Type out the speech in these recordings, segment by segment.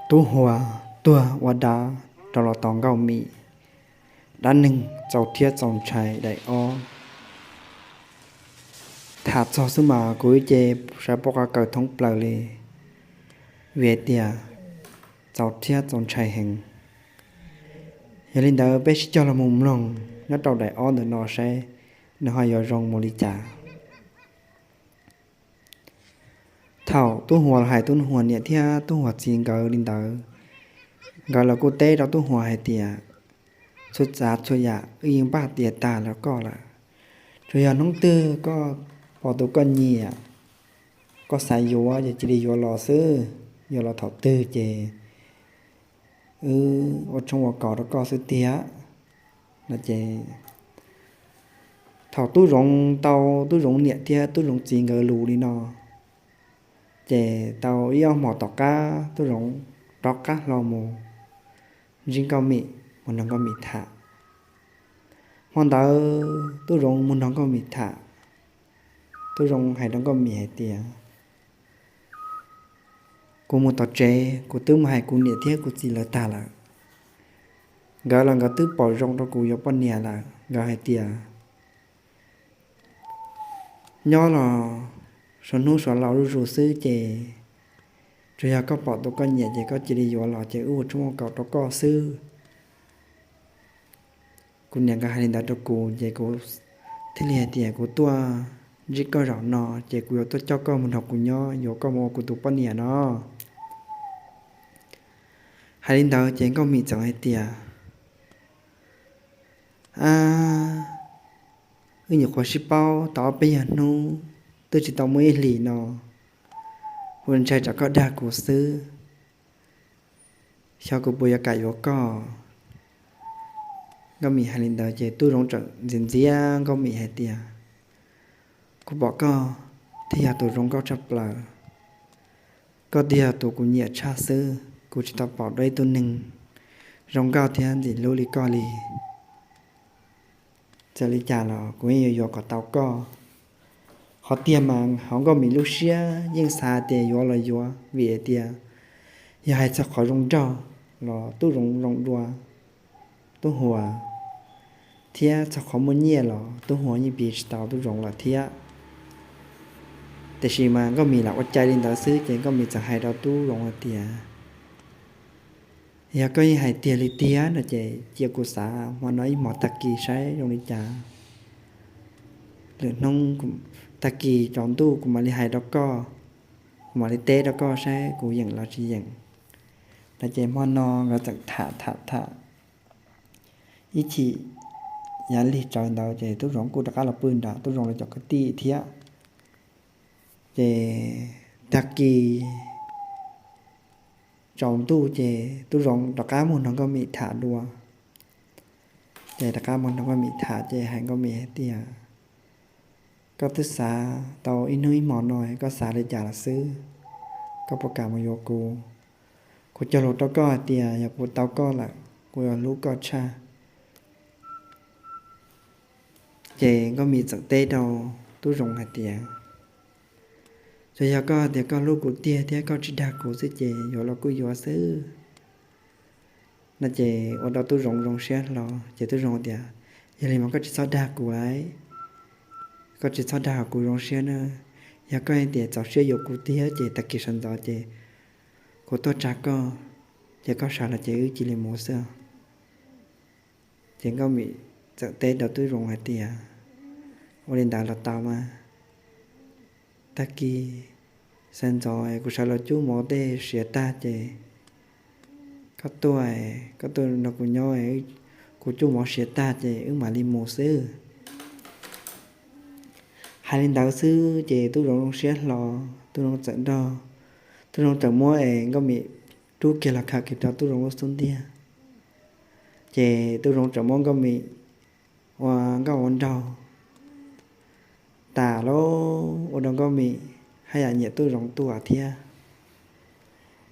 Tub Huas tuag ua dab rov los tos Nkauj Mim. Dab neeg Txaus Thiab Txaus Ntshai daim ob. Tham txog xwb mas kuv ib ce sawv pom qhov kawg thoob plaws li, vim hais tias txaus thiab txaus ntshai heev. Yog li ntawd peb sib cog los mus mloog nyob rau daim ob ntawm no saib nws ho yuav zoo mus li cas. Thaum Tub Huas los hais Tub Huas niam thiab Tub Huas txiv nkawd li ntawd, nkawd los kuj teb rau Tub Huas hais tias, txhua tsav txhua yam wb yeej npaj tiav tas rau koj lawm, tsuas yog hnub twg koj pom tus koj nyiam, koj xav yuav ces cia li yuav los xwb, yuav los thaum twg ces wb ua tshoob ua kos rau koj xwb tiag. No ces thaum Tub Zoov tau Tub Zoov niam thiab Tub Zoov txiv nkawd lus li no, ces tau ib ob hmos tom qab Tub Zoov rov qab hlo mus ntsib Nkauj Mim, mus nrog Nkauj Mim tham. Hmo ntawd Tub Zoov mus nrog Nkauj Mim tham, Tub Zoov hais rau Nkauj Mim hais tias, kuv mus tom tsev kuv twb mus hais kuv niam thiab kuv txiv lawv tag lawm. Nkawd los nkawd twb pom zoo rau kuv yuav poj niam lawm. Nkawd hais tias, nyob los suav hnub suav laus zuj zus xwb ces tsuas yog koj pom tus koj nyiam ces koj cia li yuav los ces wb ua tshoob ua kos rau koj xwb. Kuv niam nkawd hais li ntawd rau kuv ces kuv thiaj li hais tias kuv tuaj ntsib koj zaum no ces kuv yuav tuaj coj koj mus nrog kuv nyob, yuav koj mus ua kuv tus poj niam no. Hais li ntawd ces Nkauj Mim txawm hais tias, a, wb nyuam qhuav sib paub tau ob peb nyuag hnub, twb tsis tau muaj ib hlis no, kuv ntshai tsam koj dag kuv xwb, xyov kuv puas yuav kam yuav koj. Nkauj Mim hais li ntawd ces Tub Zoov txawm ntxias ntxias Nkauj Mim hais tias, kuv pom koj thiaj yog tus zoo nkauj tshaj plaws, koj thiaj yog tus kuv nyiam tshaj xwb, kuv tsis tau pom dua ib tug neeg zoo nkauj thiab ntxim hlub li koj li. Txawm li cas los kuv yeej yuav yuav kom tau koj. Qhov tiag mas hauv Nkauj Mim lub siab yeej xav tias yuav los yuav, vim hais tias yog hais txog qhov zoo nraug los Tub Zoov zoo dua Tub Huas, thiab txog qhov muaj nyiaj los Tub Huas yeej piv tsis tau Tub Zoov lawm thiab. Tiam sis mas Nkauj Mim lam ua cai li ntawd xwb ces Nkauj Mim txawm hais rau Tub Zoov hais tias, yog koj yeej hais tiag li tiag no ces cia kuv xav hmo no ib hmos tag kis saib zoo li cas. Lwm hnub tag kis tsaus ntuj kuv mam li hais rau koj, kuv mam li teb rau koj saib kuv yeem los tsis yeem. No ces hmo no nkawd txawm tham tham tham ib chim, yav lig tsawv ntawd ces Tub Zoov kuj rov qab los pw nram Tub Zoov lawv cov kwv tij thiab. Ces tag kis tsaus ntuj ces Tub Zoov rov qab mus nrog Nkauj Mim tham dua. Ces rov qab mus nrog Nkauj Mim tham ces hais Nkauj Mim hais tias, koj twb xav tau ib hnub ib hmo no koj xav li cas los xwb, koj puas kam mus yuav kuv? Kuv cog lus rau koj hais tias yog kuv tau koj lawm kuv yuav hlub koj tshaj. Ces Nkauj Mim txawm teb rau Tub Zoov hais tias, tsuas yog koj hais tias koj hlub kuv tiag thiab koj tsis dag kuv xwb ces yuav los kuj yuav xwb. No ces ua rau Tub Zoov zoo siab hlo ces Tub Zoov tias, yog li mas koj tsis txhob dag kuv lauj, koj tsis txhob dag kuv zoo siab na. Yog koj hais tias txaus siab yuav kuv tiag ces tag kis sawv ntxov ces kuv tuaj tsa koj, ces koj sawv los ces wb cia li mus xwb. Ces Nkauj Mim txawm teb rau Tub Zoov hais tias, ua li ntawd los tau mas, tag kis sawv ntxov kuv sawv los cub mov tej siav tag ces koj tuaj, koj tuaj nrog kuv nyob, kuv cub mov siav tag ces wb mam li mus xwb. Hais li ntawd xwb ces Tub Zoov zoo siab hlo, Tub Zoov txawm nrog, Tub Zoov txawm muab es Nkauj Mim rub kiag los khaws kiag rau Tub Zoov lub xub ntiag. Ces Tub Zoov txawm muab Nkauj Mim ua nkauj ua nraug tas lawm, ua rau Nkauj Mim haj yam nyiam Tub Zoov tuaj thiab.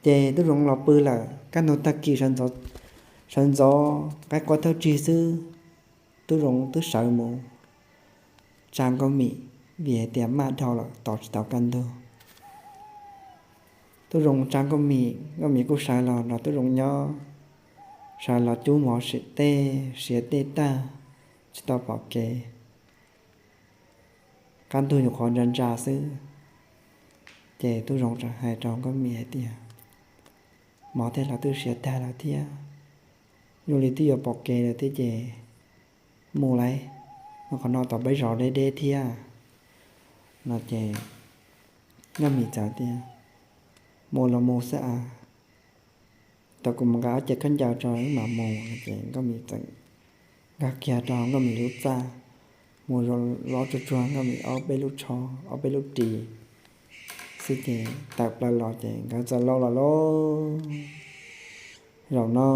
Ces Tub Zoov los pw lawm, kaj ntug tag kis sawv ntxov qaib qua thawj tsig xwb, Tub Zoov twb sawv mus tsa Nkauj Mim, vim hais tias maj dhau lawm tos tsis tau kaj ntug. Tub Zoo tsa Nkauj Mim, Nkauj Mim kuj sawv los nrog Tub Zoo nyob, sawv los cub mov sim tej siav tej tag, tsis tau pom kev. Qab ntug nyuam qhuav ntsa ntsa xwb, ces Tub Zoo txawm hais rau Nkauj Mim hais tias, mov tej los twb siav tag lawm thiab, zoo li twb yuav pom kev lawm thiab ces mus lauj, qhov no tau peb zos deb deb thiab no ces Nkauj Mim txawm tias, mus los mus xwb as, tau kuv mus nqa ob cev khaub ncaws rau mam mus no ces Nkauj Mim txawm nkag kiag rau Nkauj Mim lub txaj, mus lov tsuag tsuag Nkauj Mim ob peb lub tsho, ob peb lub ris xwb ces tawm plaws los ces nkawd txawm lauj los lauj. Zaum no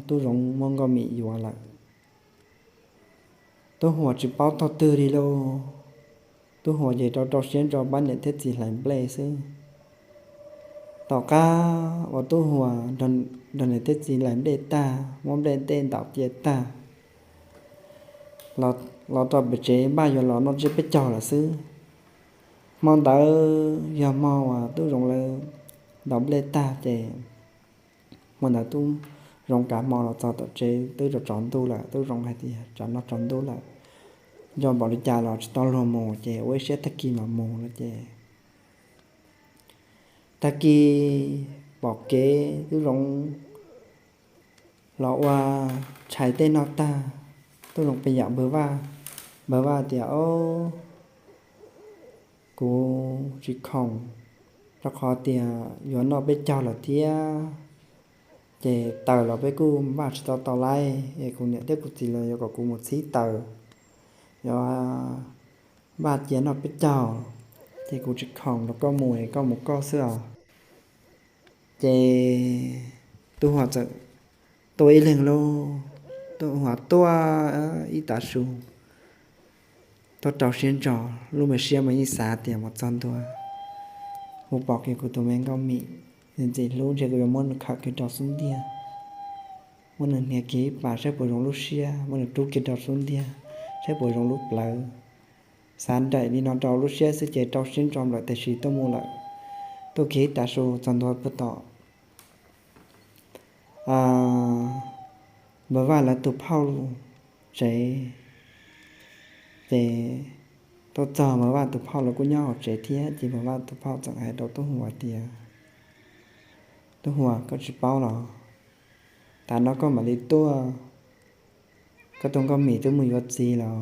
Tub Zoo muab Nkauj Mim yuav lawm. Tub Huas tsis paub thaum twg li lauj, Tub Huas ces rau rau siab ntso pab niam thiab txiv hlais nplej xwb. Tom qab uas Tub Huas nrog niam thiab txiv hlais nplej tag, muab nplej tej ntaus cia tag, los rau pem tsev npaj yuav los noj tsiab peb caug lawm xwb. Hmo ntawd yog hmo uas Tub Zoo lawv ntaus nplej tag ces hmo ntawd Tub Zoo kav hmo los txog tom tsev twb tsaus tsaus ntuj lawm. Tub Zoo hais tias tsam no tsaus ntuj lawm, nco npaum li cas los tsis tau luag mus ces ua ib siab tag kis mam mus no ces tag kis pom kev Tub Zoo los ua tshais tej noj tag, Tub Zoo pheej yam npawg Vaj, npawg Vaj tias, Ob, kuv tsis khoom, rau qhov tias yuav noj peb caug lawm thiab, ces taws los peb kuj npaj tsis tau tau lauj, es kuv niam thiab kuv txiv los yuav kom kuv mus txhib taws, yuav npaj cia noj peb caug, ces kuv tsis khoom rau koj mus es koj mus koj xwb os. Ces Tub Huas txawm tuaj ib leeg lauj, Tub Huas tuaj ib tav su, tuaj rau siab ntso, lub me siab mas yeej xav tias mus txog ntua, kuv pom kiag kuv tus me Nkauj Mim ntxim hlub ntshe kuv yuav muab nws khawm kiag rau xub ntiag, muab nws hnia kiag ib pas saib puas zoo lub siab, muab nws rub kiag rau xub ntiag saib puas zoo lub plawv. Xav nraim li no rau lub siab xwb ces rau siab ntso nplawm tes sis tuaj mus lawm. Tuaj kiag ib tav su txog ntua puag tom npawg Vaj lawv tus phauj tsev, ces tuaj txog npawg Vaj tus phauj lawv kuj nyob hauv tsev thiab ces npawg Vaj tus phauj txawm hais rau Tub Huas tias, Tub Huas, koj tsis paub los? Tav no koj mam li tuaj, koj tus Nkauj Mim twb mus yuav txiv los?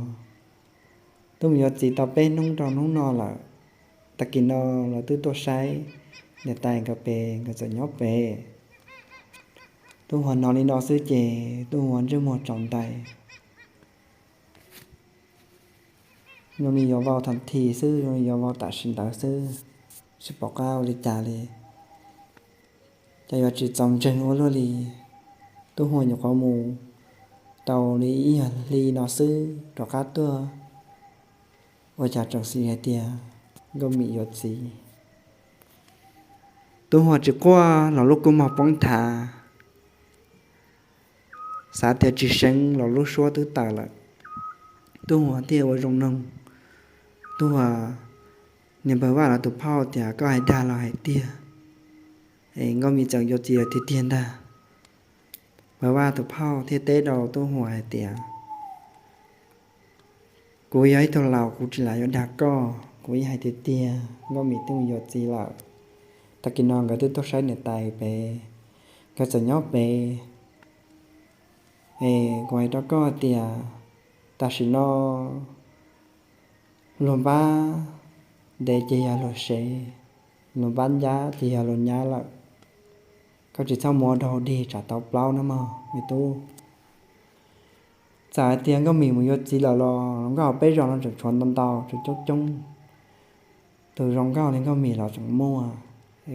Twb mus yuav txiv tau peb hnub rau hnub no lawm. Tag kis no lawv twb tuaj saib niam tais nkawd pem, nkawd txawm nyob pem. Tub Huas hnov li no xwb ces Tub Huas ntsej muag tsaus ntais, zoo li yuav vau thaum thim xwb, zoo li yuav vau tam sim ntawd xwb, tsis pom qab ua li cas li. Ces yuav tsis txaus ntseeg ua luaj li, Tub Huas nyuam qhuav mus tau li ib nyuag hli no xwb rov qab tuaj, ua cas tseem xis hais tias Nkauj Mim yuav txiv. Tub Huas tsis quaj los lub kua muag poob nthav, xav tias tsis seev los lub suab twb tawm lawm. Tub Huas thiaj ua zoo noog, Tub Huas, niag npawg Vaj lawv tus phauj tias koj hais dag los hais tiag, es Nkauj Mim txawm yuav txiv lawm tiag tiag ntag? Npawg Vaj tus phauj thiaj teb rau Tub Huas hais tias, kuv yog ib tug laus kuv tsis lam yuav dag koj, kuv yeej hais tiag tiag Nkauj Mim twb mus yuav txiv lawm. Tag kis no nkawd twb tuaj saib niam tais pem, nkawd txawm nyob pem. Es kuv hais rau koj tias tam sim no luag npab ntev ces yog luag sev, luag npab nyab ces yog luag nyab lawm. Koj tsis txhob mus ua dog dig tsam tau plaub na mog me tub. Txawm hais tias Nkauj Mim mus yuav txiv lawm los nkauj peb zos no tseem tshuav ntau ntau, tseem coob coob, tus zoo nkauj li Nkauj Mim los tseem muaj.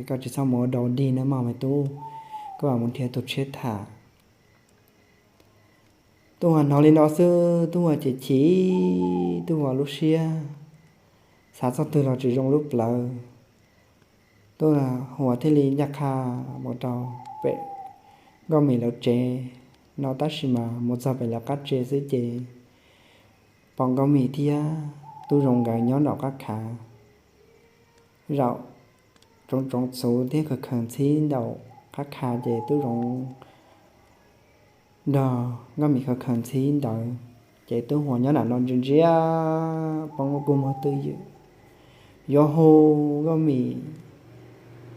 Koj tsis txhob mus ua dog dig na mog me tub, koj mam mus nrhiav tus tshiab tham. Tub Huas hnov li no xwb Tub Huas ces chim, Tub Huas lub siab xav txog twg los tsis zoo lub plawv. Tub Huas thiaj li ncaj qha mus rau pem Nkauj Mim lawv tsev no, tab sis mas mus txog pem lawv qab tsev xwb ces pom Nkauj Mim thiab Tub Zoo nkawd nyob nraum qab khav. Zaum tsoov tsoov txhuv thiab khaws khaws ntxhib ntaus qab kha ces Tub Zoov nrog Nkauj Mim khaws khaws ntxhib ntawd. Ces Tub Huas nyob nram no ntsia ntsia, poob lub kua muag twj ywm, yuav hu Nkauj Mim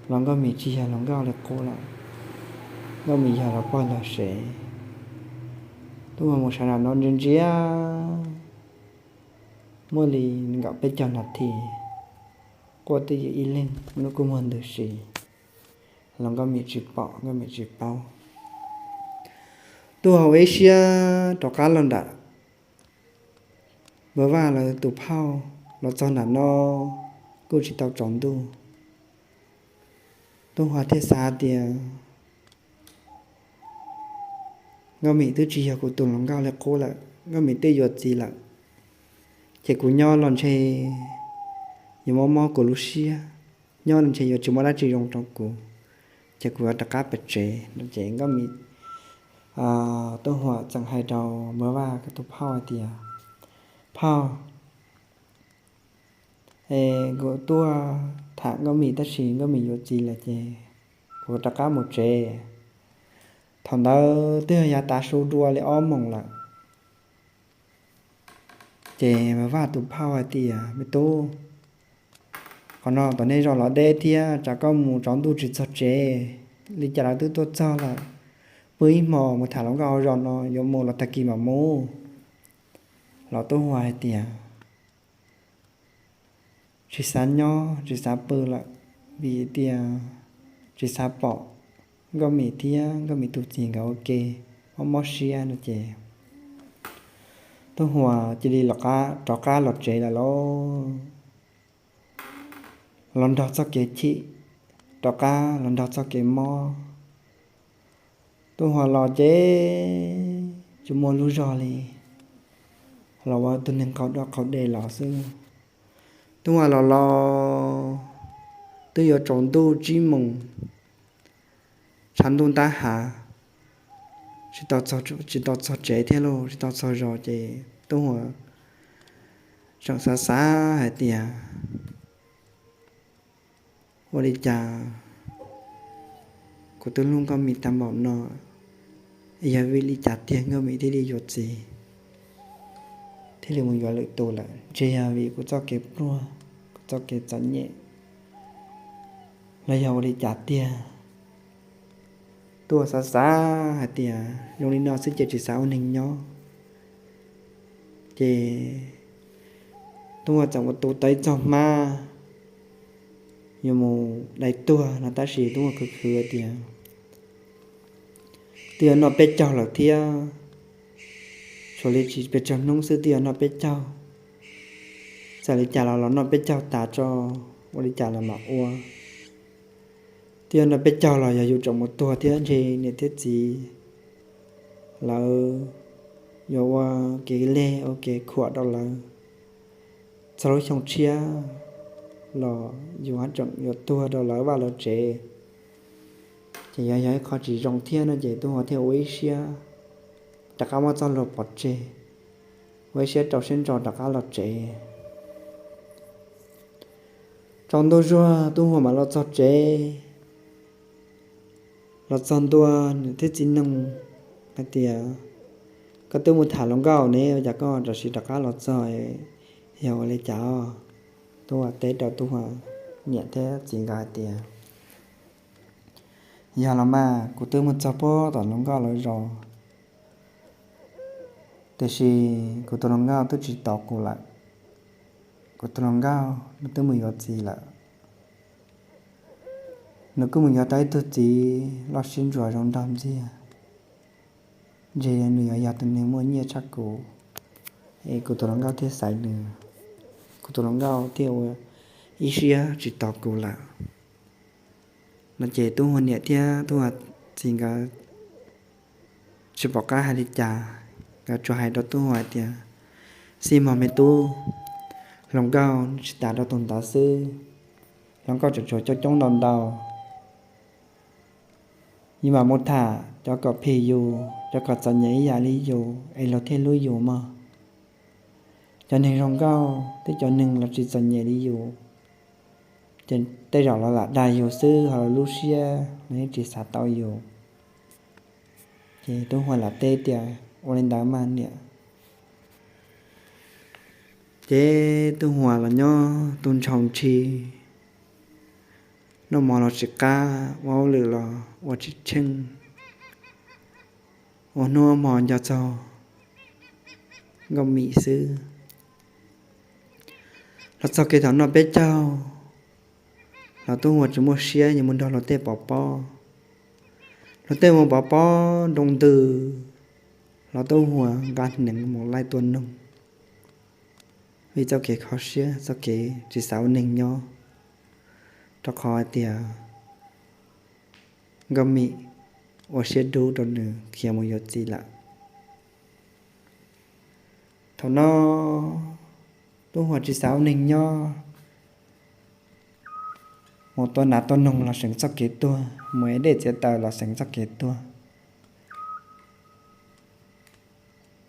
los Nkauj Mim tsis yog hluas nkauj li qub lawm, Nkauj Mim yog los pog los sev. Tub Huas mus sawv nram no ntsia ntsia muaj li nkaum peb caug nas this, quaj twj ywm ib leeg, lub kua muag ntws si, los Nkauj Mim tsis pom Nkauj Mim tsis paub. Tub Huas ua ib siab rov qab los nram Npawg Vaj lawv tus phauj, los txog nram no kuj tsis tau tsaus ntuj. Tub Huas thiaj xav tias, Nkauj Mim twb tsis yog kuv tus hluas nkauj li qub lawm, Nkauj Mim twb yuav txiv lawm, ces kuv nyob los ntshe yuav mob mob kuv lub siab, nyob los ntshe yuav tsis muaj dab tsi zoo rau kuv, ces kuv yuav rov qab pem tsev no. Ces Nkauj Mim, Tub Huas txawm hais rau Npawg Vaj tus phauj hais tias, Phauj, es kuv tuaj tham Nkauj Mim tab sis Nkauj Mim yuav txiv lawm ces kuv rov qab mus tsev. Thaum ntawd twb yog yav tav su dua li ob moos lawm. Ces Npawg Vaj tus phauj hais tias, Me tub, qhov no tom nej zos los deb thiab, tsam koj mus tsaus ntuj tsis txog tsev, li cas lawv twb tuaj txog lawm. Pw ib hmos mus tham hluas nkauj hauv zos no, yuav mus los tag kis mam mus. Los Tub Huas hais tias, Tsis xav nyob tsis xav pw lawm, vim tias tsis xav pom Nkauj Mim thiab Nkauj Mim tus txiv nkawd ua ke, mob mob siab no ces Tub Huas cia li rov qab los tsev lawm lauj. Los nrog txoj kev chim, rov qab los nrog txoj kev mob. Tub Huas los ces tsis muaj lub zog li, los ua tus neeg qaug dej qaug dej los xwb. Tub Huas los los twb yuav tsaus ntuj tsib moos, tshav ntuj ntab hav, tsis tau txog tsev thiab lauj, tsis tau txog zos ces Tub Huas tseem xav xav hais tias, Ua li cas kuv twb hlub Nkauj Mim tag npaum no, yog vim li cas tiag Nkauj Mim thiaj li yuav txiv, thiaj li mus yuav lwm tus lawm? Ntshe yog vim kuv txoj kev pluag, kuv txoj kev txom nyem, los yog ua li cas tiag? Tub Huas xav xav hais tias zoo li no xwb ces tsis xav ua neeg nyob. Ces Tub Huas txawm ua tus tau ib txoj hmab yuav mus dai tuag no tab sis Tub Huas khwv khwv tias twb yuav noj peb caug lawm thiab, tshuav li tsis pes tsawg hnub xwb twb yuav noj peb caug. Txawm li cas los los noj peb caug tas tso, ua li cas los mam ua. Twb yuav noj peb caug los yog yus tseem mus tuag thiab ntshe niam thiab txiv lawv yuav ua kev leg ua kev khuam rau lawv txog lub xyoo tshiab los yus haj tseem yuav tuag rau lawv vaj lawv tsev, ces yog yog ib qho tsis zoo thiab no ces Tub Huas thiaj ua ib siab rov qab muab txoj hlua pov tseg, ua ib siab rau siab ntso rov qab los tsev. Tsaus ntuj zuag Tub Huas mam los txog tsev. Los txog ntua, niam thiab txiv nug hais tias, Koj twb mus tham hluas nkauj ne, ua cas koj tam sim rov qab los txog, yog ua li cas? Tub Huas teb rau Tub Huas niam thiab txiv nkawd hais tias, Yog los mas, kuv twb mus txog puag tom hluas nkauj lawv zos, tiam sis kuv tus hluas nkauj twb tsis tos kuv lawm. Kuv tus hluas nkauj nws twb mus yuav txiv lawm. Nws kuj mus yuav tau ib tug txiv loj siab ntsuas zoo nraug ntxiag, ntshe nws yuav yog tus neeg muaj nyiaj tshaj kuv, es kuv tus hluas nkauj thiaj xaiv nws, kuv tus hluas nkauj thiaj ua ib siab tsis tos kuv lawm. No ces Tub Huas niam thiab Tub Huas txiv nkawd tsis pom qab hais li cas, nkawd tsuas hais rau Tub Huas hais tias, Xij mog me tub, hluas nkauj tsis tas rau tus ntawd xwb, hluas nkauj tseem tshuav coob coob ntau ntau. Yus mam mus tham cov kom phim yus, cov kom txom nyem ib yam li yus es luag thiaj hlub yus mog. Cov neeg zoo nkauj thiab cov neeg los tsis txom nyem li yus, Ces tej zaum los lam dag yus xwb, ho lub siab los yeej tsis xav tau yus. Ces Tub Huas lam teb tias, Ua li ntawd mas niam. Ces Tub Huas los nyob tu ntshaus ntshi, noj mov los tsis qab, ua hauj lwm los ua tsis tsheej, ua hnub hmo nco txog Nkauj Mim xwb. Los txog kiag thaum noj peb caug los Tub Huas tsis muaj siab yuav mus nrog luag tej pov pob. Luag tej mus pov pob nroo ntws los Tub Huas nqa hneev mus laij tua noog, vim txoj kev kho siab, txoj kev tsis xav ua neeg nyob, rau qhov hais tias Nkauj Mim ua siab dub rau nws khiav mus yuav txiv lawm. Thaum no Tub Huas tsis xav ua neeg nyob, mus tua nas tua noog los seev txoj kev tuag, mus ev dej txiav taws los seev txoj kev tuag.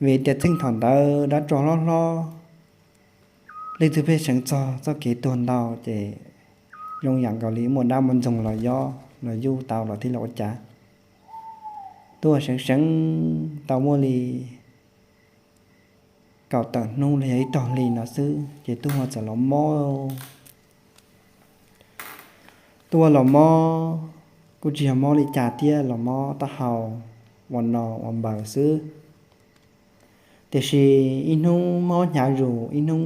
Vim tias txheej thaum ntawd dab tsov hlob hlob, leej twg pheej seev txog txoj kev tuag ntau ces zoo yam nkaus li muaj dab muaj ntxoog los yob los yug tau los thiaj li ua cas. Tub Huas seev seev tau muaj li kaum tawm hnub los yog ib tog hli no xwb ces Tub Huas txawm los mob. Tub Huas los mob kuj tsis yog mob li cas thiab, los mob taub hau ua no ua npaws xwb. Tiam sis ib hnub mob hnyav zus, ib hnub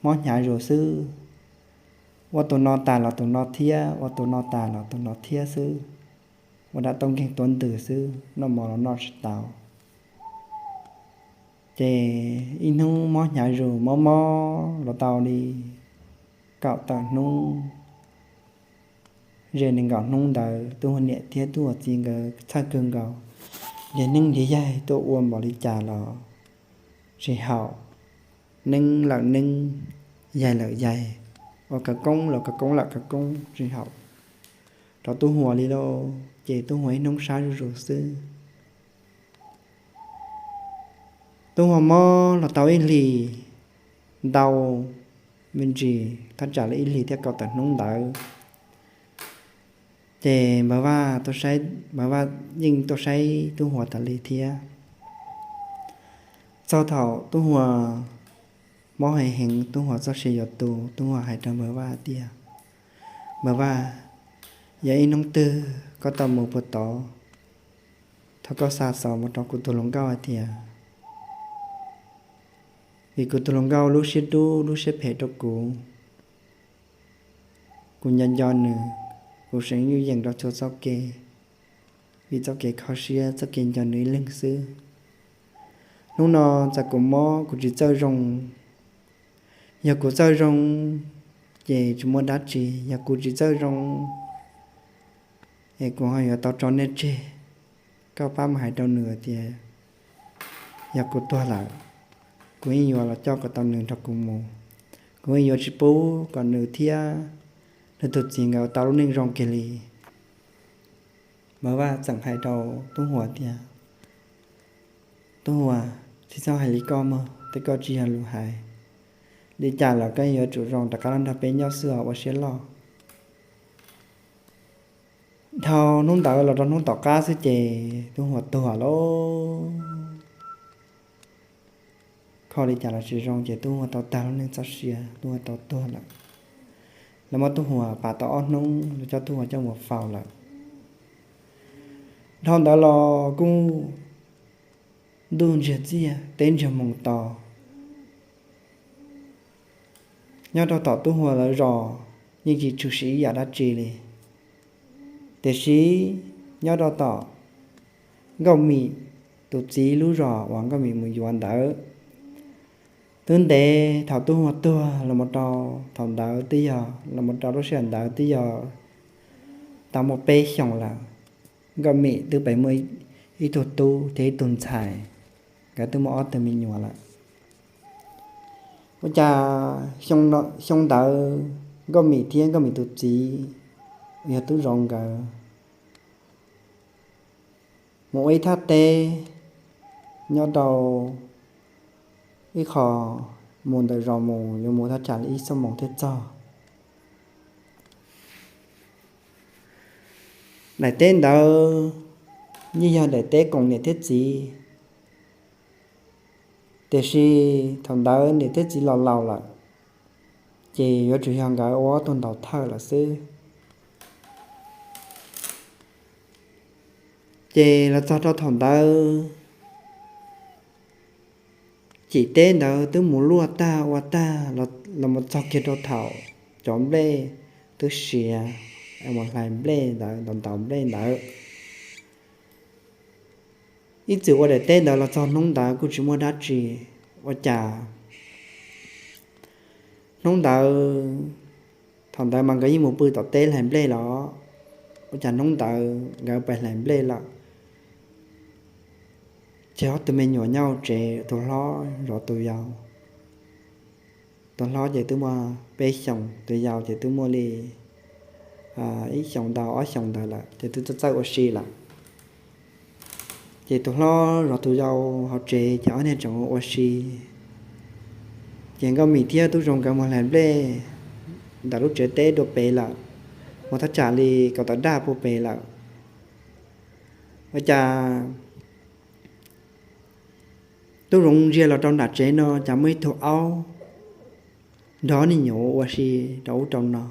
mob hnyav zus xwb. Ua tus no tas los tus no thiab, ua tus no tas los tus no thiab xwb. Ua dab tuab nkeeg tuab ntws xwb, noj mov los noj tsis tau. Ces ib hnub mob hnyav zus, mob mob los tau li kaum tawm hnub, ze nees nkaum hnub ntawd Tub Huas niam thiab Tub Huas txiv nkawd txhawj kawg nkaus, nrhiav neeb nrhiav yaig tuaj ua npaum li cas los tsis haum, neeb lawm neeb, yaig lawm yaig, ua khawv koob los khawv koob lawm khawv koob tsis haum rau Tub Huas li lauj. Ces Tub Huas ib hnub sab zuj zus xwb. Tub Huas mob los tau ib hlis ntau me ntsis, thaj tsam li ib hlis thiab kaum tawm hnub ntawd, ces Npawg Vaj, Npawg Vaj yeej tuaj saib Tub Huas tas li thiab. Txog thaum Tub Huas mob heev heev, Tub Huas txoj sia yuav tu, Tub Huas hais rau Npawg Vaj tias, Npawg Vaj, yog ib hnub twg koj tau mus puag tod, thov koj xa xov mus rau kuv tus hluas nkauj hais tias, vim kuv tus hluas nkauj lub siab dub lub siab phem rau kuv, kuv nco nco nws, kuv seev yuj yeem rau txhua txoj kev, vim txoj kev kho siab, txoj kev nco nws ib leeg xwb. Hnub no txawm kuv mob kuv tsis txawj zoo, yog kuv txawj zoo ces tsis muaj dab tsi, yog kuv tsis txawj zoo es kuv ho yuav tau tso nej tseg. Koj pab mus hais rau nws tias yog kuv tuag lawm, kuv yeej yuav los coj kom tau nws nrog kuv mus, kuv yeej yuav tsis pub kom nws thiab nws tus txiv nkawd tau lub neej zoo kiag li. Npawg Vaj txawm hais rau Tub Huas tias, Tub Huas, tsis txhob hais li koj mog, tej koj tsis yog lus hais. Li cas los koj yuav tsum zoo rov qab los nrog peb nyob xwb os, ua siab loj. Dhau hnub ntawd los rau hnub tom qab xwb ces Tub Huas tuag lauj. Kho li cas los tsis zoo ces Tub Huas tau tag lub neej txoj sia, Tub Huas tau tuag lawm. Lawv muab Tub Huas pam tau ob hnub, lawv coj Tub Huas coj mus faus lawm. Dhau ntawd los kuj ntuj ntsiag txiaj teb ntsiag moos to. Nyob rau tom Tub Huas lawv zos yeej tsis tshwm sim ib yam dab tsi li. Tiam sis nyob rau tom Nkauj Mim tus txiv lub zos uas Nkauj Mim mus yuav ntawd, twb ntev thaum Tub Huas tuag los mus rau thaum ntawd twb yog los mus rau lub sij hawm ntawd twb yog tau muaj peb xyoos lawm. Nkauj Mim twb pem muaj ib tug tub thiab ib tug ntxhais, nkawd twb muaj ob tug me nyuam lawm. Ua cas xyoo ntawd Nkauj Mim thiab Nkauj Mim tus txiv yog Tub Zoov nkawd mus ua ib thaj teb nyob rau ib qho mus ntawm zos mus yuav mus thaj tsam li ib xuab moos thiaj txog. Daim teb ntawd yeej yog daim teb koom niam thiab txiv, tiam sis thaum ntawd niam thiab txiv los laus lawm, ces yuav tsum yog nkawd ua ob tug ntaus thawj lawm xwb. Ces los txog rau thaum ntawd, cim teb ntawd twb mus luaj tag ua tag los mus txog kiag rau thaum cov nplej twb siav, mus hlais nplej ntawd, ntaus ntaus nplej ntawd. Ib txwm ua daim teb ntawd los txog hnub ntawd kuj tsis muaj dab tsi. Ua cas hnub ntawd, thaum ntawd mas nkawd yeej mus pw tom teb hlais nplej los, ua cas hnub ntawd nkawd pais hlais nplej lawm, ces ob tug me nyuam nyob hauv tsev, tus hlob zov tus yau. Tus hlob ces twb muaj peb xyoos, tus yau ces twb muaj li ib xyoos ntau ob xyoos ntawd lawm, ces twb txawj txawj ua si lawm. Ces tus hlob zov tus yau hauv tsev ces ob niag tseem ua si. Ces Nkauj Mim thiab Tub Zoov nkawd mus hlais nplej ntawm lub tsev teb dua pem lawm, mus thaj tsam li kaum tawm daj puag pem lawm. Ua cas Tub Zoov ntsia los rau nram tsev no cas muaj ib tug aub nrog niag nyuam ua si rau ub rau no.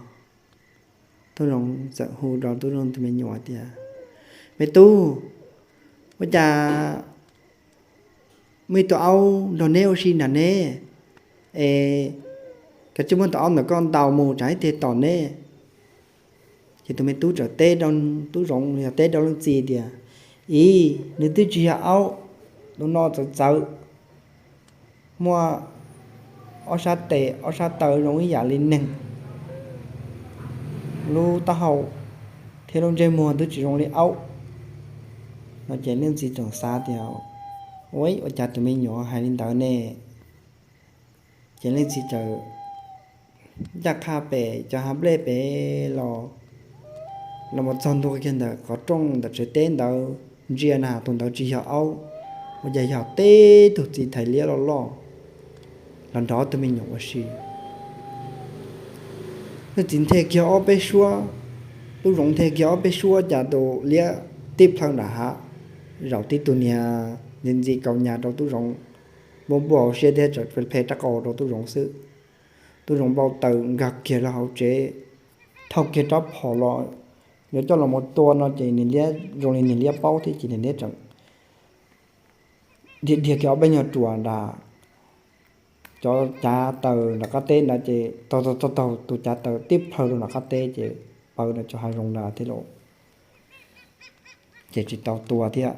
Tub Zoov txawm hu rau Tub Zoov tus me nyuam tias, Me tub, ua cas muaj ib tug aub nrog neb ua si nram ne, es koj tsis muab tus aub ntawm koj ntaus mus tsam ib teg tom neb? Ces tus me tub txawm teb rau Tub Zoov los yog teb rau leej txiv tias, Ib, nws twb tsis yog aub, tus no txawv txawv, muaj ob sab tes ob sab taw zoo ib yam li neeg, lub taub hau thiab lub ntsej muag twb tsis zoo li aub. No ces leej txiv tseem xav tias, Ua, ua cas tus me nyuam hais li ntawd ne? Ces leej txiv txawm ncaj qha pem cov hav nplej pem los, los mus txog ntua kiag ntawm qhov rooj ntawm tsev teb ntawd, ntsia na tus ntawd tsis yog aub, ua cas yog tib tug txiv thais liab loj loj los nrog ob tug me nyuam ua si. Leej txiv nthe kiag ob peb suab, Tub Zoov nthe kiag ob peb suab cas tus liab tib plhaw nram hav, zaum tib tug niag ntxi ntxi kaus nyas rau Tub Zoov, npuaj npuaj hauv siab thiab tseem phem rab qau rau Tub Zoov xwb. Tub Zoov npau taws nkag kiag rau hauv tsev, thau kiag rab phom los yuav coj los mus tua no ces niag liab zoo li niag liab paub thiab ces niag liab tseem dhia dhia kiag ob peb nyuag ruam nram cov cav taws nram qab teb ntawd ces taug taug taug tus cav taws tib plhaw rau nram qab teb ces paws rau cov hav zoov ntawd thiab lauj, ces tsis tau tua thiab.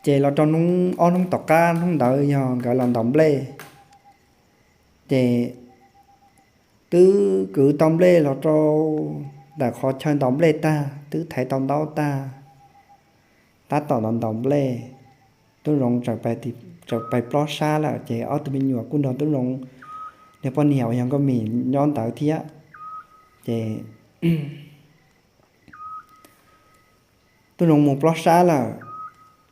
Ces los rau hnub, ob hnub tom qab hnub ntawd yog nkawd los ntaus nplej, ces twb kwv tau nplej los rau ntawm qhov chaw ntaus nplej tag, twb thaiv tau ntaub tag, tab tom ntaus ntaus nplej, Tub Zoov txawm pais plob sab lawm ces ob tug me nyuam kuj nrog Tub Zoov niag poj niam uas yog Nkauj Mim nyob ntawd thiab. Ces Tub Zoov mus plob sab lawm,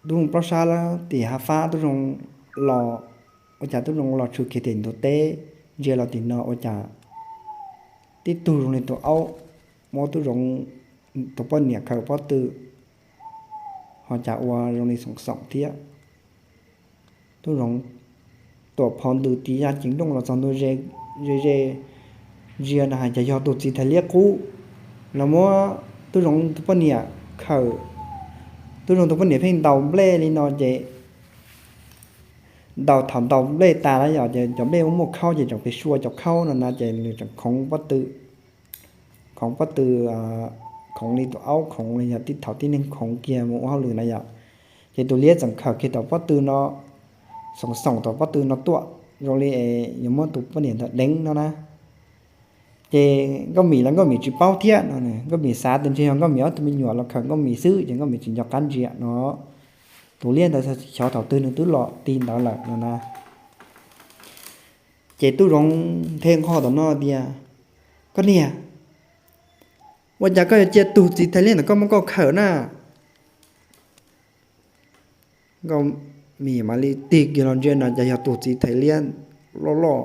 Tub Zoov plob sab lawm tim hav fab, Tub Zoov los, ua cas Tub Zoov los tshwm kiag tim ntug teb, ntsia los tim no ua cas tib tug zoo li tus aub muab Tub Zoov tus poj niam khaws pob tw, ho cas ua zoo li xoom xoom thiab. Tub Zoov tuam phov ntws tiv ya ceev nrooj los txog ntua ze ze, ntsia na hais cas yog tus txiv thais liab qub los muab Tub Zoov tus poj niam khaws. Tub Zoov tus poj niam pheej ntaus nplej li no ces ntaus, thaum ntaus nplej tas lawm yom, ces cov nplej muaj muaj khaub ces tseem pes sua cov khaub no na ces nws tseem khoov pob tw, khoov pob tw, khoov li tus aub khoov li yog tib thaum tib neeg khoov kiag mus ua hauj lwm na yom. Ces tus liab tseem khaws kiag tom pob tw no, xoom xoom tom pob tw no tuaj zoo li yuav muab tus poj niam ntawd deev no na. Ces Nkauj Mim los Nkauj Mim tsis paub thiab no, Nkauj Mim xav tias ntshe yog Nkauj Mim ob tug me nyuam los khaws Nkauj Mim xwb ces Nkauj Mim tsis nco qab ntsia no. Tus liab ntawd xyov thaum twg nws twb los ti ntawd lawm no na. Ces Tub Zoov nthe nqho tom no tias, Koj niam, ua cas koj yuav cia tus txiv thais liab ntawm koj muab koj khaws na? Nkauj Mim mam li tig kiag los ntsia no cas yog tus txiv thais liab loj loj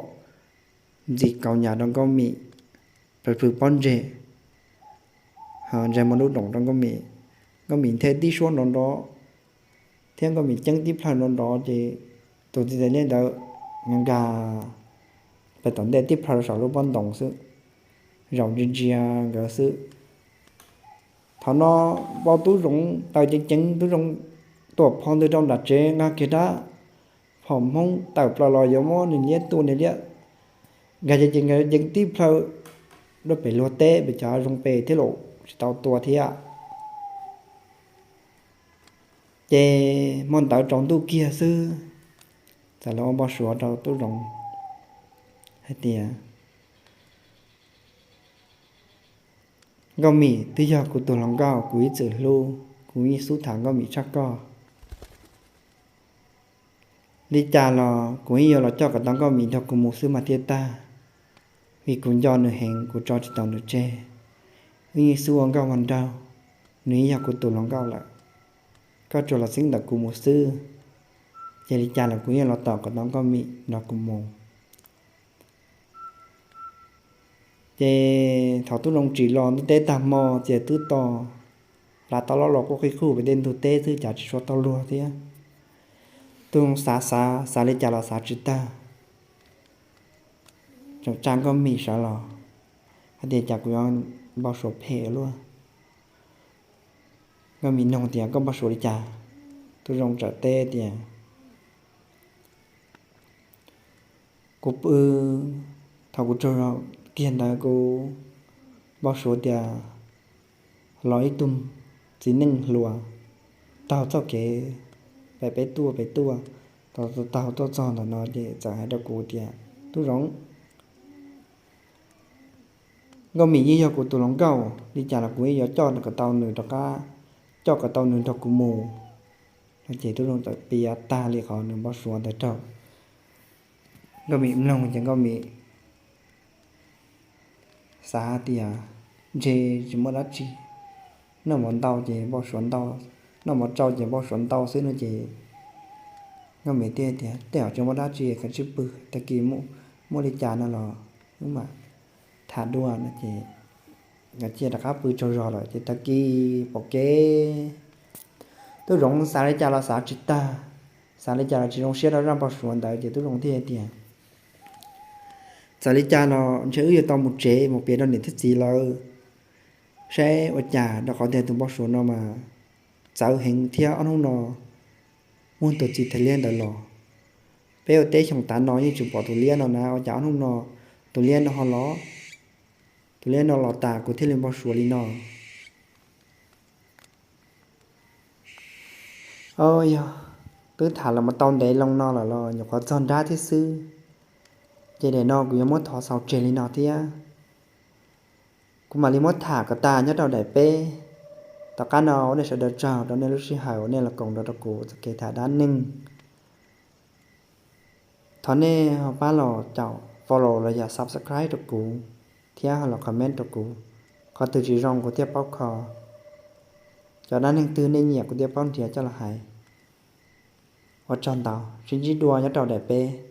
ntxi kaus nyas rau Nkauj Mim, plhws plhws pob ntseg. ntsaig muag lub doom rau Nkauj Mim. Nkauj Mim nthe tib suab nrov nrov thiab Nkauj Mim ceeb tib plhaw nrov nrov ces tus txiv thais liab ntawd nkag pem tom ntej tib plhaw rau saum lub pob ntoos xwb, zaum ntsia ntsia nkawd xwb. Thaum no npau Tub Zoov taw ceev ceev, Tub Zoov tuam phom ntws rau nram tsev nqa kiag rab phom Hmoob tawm plaws los yuav muab nws liab tua nws liab, nkag ceev ceev nkag ceev tib plhaw rau pem luag teb pem cov zoo pem thiab los tsis tau tua thiab. Ces hmo ntawd tsaus ntuj kiag xwb, txawm los ua npau suav rau Tub Zoov hais tias, Nkauj Mim twb yog kuv tus hluas nkauj, kuv ib txwm hlub, kuv yeej xub tham Nkauj Mim tshaj koj. Li cas los kuv yeej yuav los coj kom tau Nkauj Mim nrog kuv mus xwb mas thiaj tag, vim kuv nco nws heev, kuv tso tsis tau nws tseg. Wb yeej xub ua nkauj ua nraug, nws yeej yog kuv tus hluas nkauj lawm. Koj tsuas los txeeb ntawm kuv mus xwb, ces li cas los kuv yeej los tos kom tau Nkauj Mim nrog kuv mus. Ces thaum Tub Zoov tsim los ntuj teb tag hmo ces twb to, plav tau loj los quaj qhib qhuj pem tej ntug teb xwb cas tsis suav tau luag thiab. Tub Zoov xav xav xav li cas los xav tsis tag, tseem tsa Nkauj Mim sawv los hais tias, Cas kuv yuav npau suav phem luaj? Nkauj Mim nug tias, Koj npau suav li cas? Tub Zoov txawm teb tias, Kuv pw, thaum kuv tsaug zog kiag ntawd kuv npau suav tias los ib tug txiv neej hluas taug txoj kev pem peb tuaj pem tuaj, taug taug tuaj txog ntawm no ces txawm hais rau kuv tias, Tub Zoov, Nkauj Mim yeej yog kuv tus hluas nkauj, li cas los kuv yeej yuav coj kom tau nws rov qab, coj kom tau nws nrog kuv mus. No ces Tub Zoov txawm piav tag li qhov nws npau suav ntawd rau Nkauj Mim mloog ces Nkauj Mim xav hais tias ntshe tsis muaj dab tsi, noj mov ntau ces npau suav ntau, noj mov tsau ces npau suav ntau xwb no ces Nkauj Mim thiaj tias, Tej zaum tsis muaj dab tsi, kav tsij pw, tag kis muaj li cas no los wb mam tham dua no ces nkawd cia rov qab pw tsaug zog lawm ces tag kis pom kev, Tub Zoov xav li cas los xav tsis tag, xav li cas los tsis zoo siab rau zaj npau suav ntawd ces Tub Zoov thiaj tias, Txawm li cas los ntshe wb yuav tau mus tsev mus piav rau niam thiab txiv lawv saib ua cas, rau qhov tias tus npau suav no mas txawv heev thiab ob hnub no muaj tus txiv thais liab ntawd los. Peb ua teb xyoo tav no yeej tsis pom tus liab no na, ua cas ob hnub no tus liab no ho los, tus liab no los tas kuv thiaj li npau suav li no. Yog twb tham los mus tau ntev loo no lawm los nyuam qhuav txog nrab thiab xwb, ces daim no kuv yuav muab thov xaus tseg li no thiab. Kuv mam li muab tham kom tas nyob rau daim peb. Tom qab no ua nej sawv daws tsaug rau nej lub sij hawm uas nej los koom nrog rau kuv txoj kev tham dab neeg. Thov nej ho pab los caum follow los yog subscribe rau kuv thiab ho los comment rau kuv. Qhov twg tsis zoo kuv thiaj paub kho, cov dab neeg twg nej nyiam kuv thiaj paub nrhiav coj los hais. Ua tsaug ntau, sib ntsib dua nyob rau daim peb.